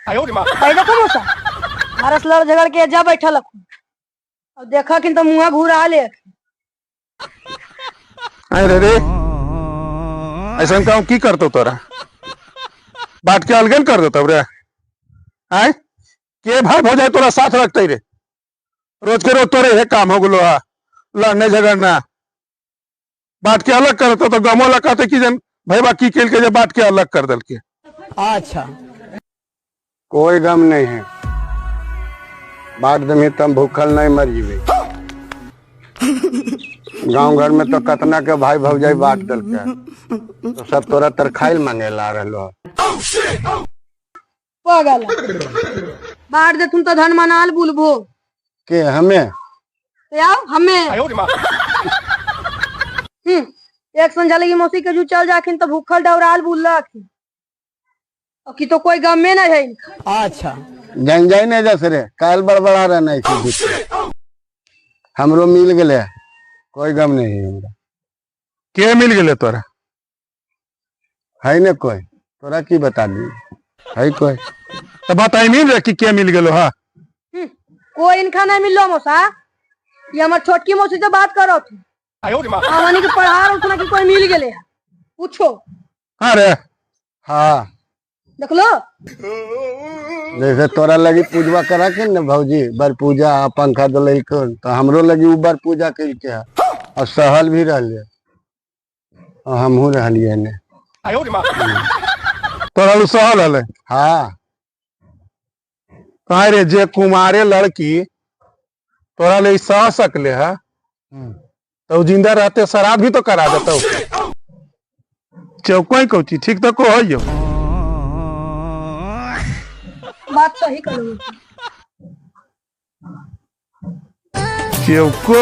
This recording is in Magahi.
भाई देखो मौसा, हरस लड़ झगड़ के जा बैठल हखुन। अब देखा कि तो मुँह घुरा ले। अरे रे, ऐसा काम की करतो तोरा? बाट के अलगन कर देतो रे। आय के भाई भौजाई तोरा साथ रखते रे? रोज के रोज तोरे हे काम हो गेलो हा, लड़ने झगड़ना। बाट के अलग करतो तो गमो लकाते कि जन भाई की केल के जे बाट के अलग कर दल के। अच्छा कोई गम नहीं है, बाट दमी तम भूखल नहीं मर जीवे। गांव घर में तो कतना के भाई भौजाई बाट दल के, तो सब तोरा तरखाइल मांगे ला रहलो। पागल बांट दे तुम तो धन मनाल बुलबो। के हमें? तो आओ हमें। एक संझा लगी मौसी के जू चल जाखिन तो भूखल डौराल बुलखिन। और की तो कोई गम में नहीं है। अच्छा जन जाई नहीं जस रे, काल बड़बड़ा रहा नहीं थी। हमरो मिल गए, कोई गम नहीं है हमरा। के मिल गेले तोरा? है ने कोई, तोरा की बता दी है कोई? तो बताई नहीं रे कि के मिल गेलो। हा कोई इनका नहीं मिलो मौसा, ये हमार छोटकी मौसी से बात करो तू। हमनी के पढ़ा रहो ना कि कोई मिल गेले, पूछो। हाँ रे। हाँ देख लो, जैसे तोरा लगी पूजवा करा के ने भौजी बर पूजा आ पंखा दिलको, तो हमरो लगी उ बर पूजा कइलके है और सहल भी रहले और हमहू रहलिए ने। तोरा उ सहल हले? हाँ। कहे रे जे कुमारे लड़की तोरा ले सह सकले है तो जिंदा रहते शराब भी तो करा देता। चौको ही कौची ठीक तो को हो। बात सही करो। चौको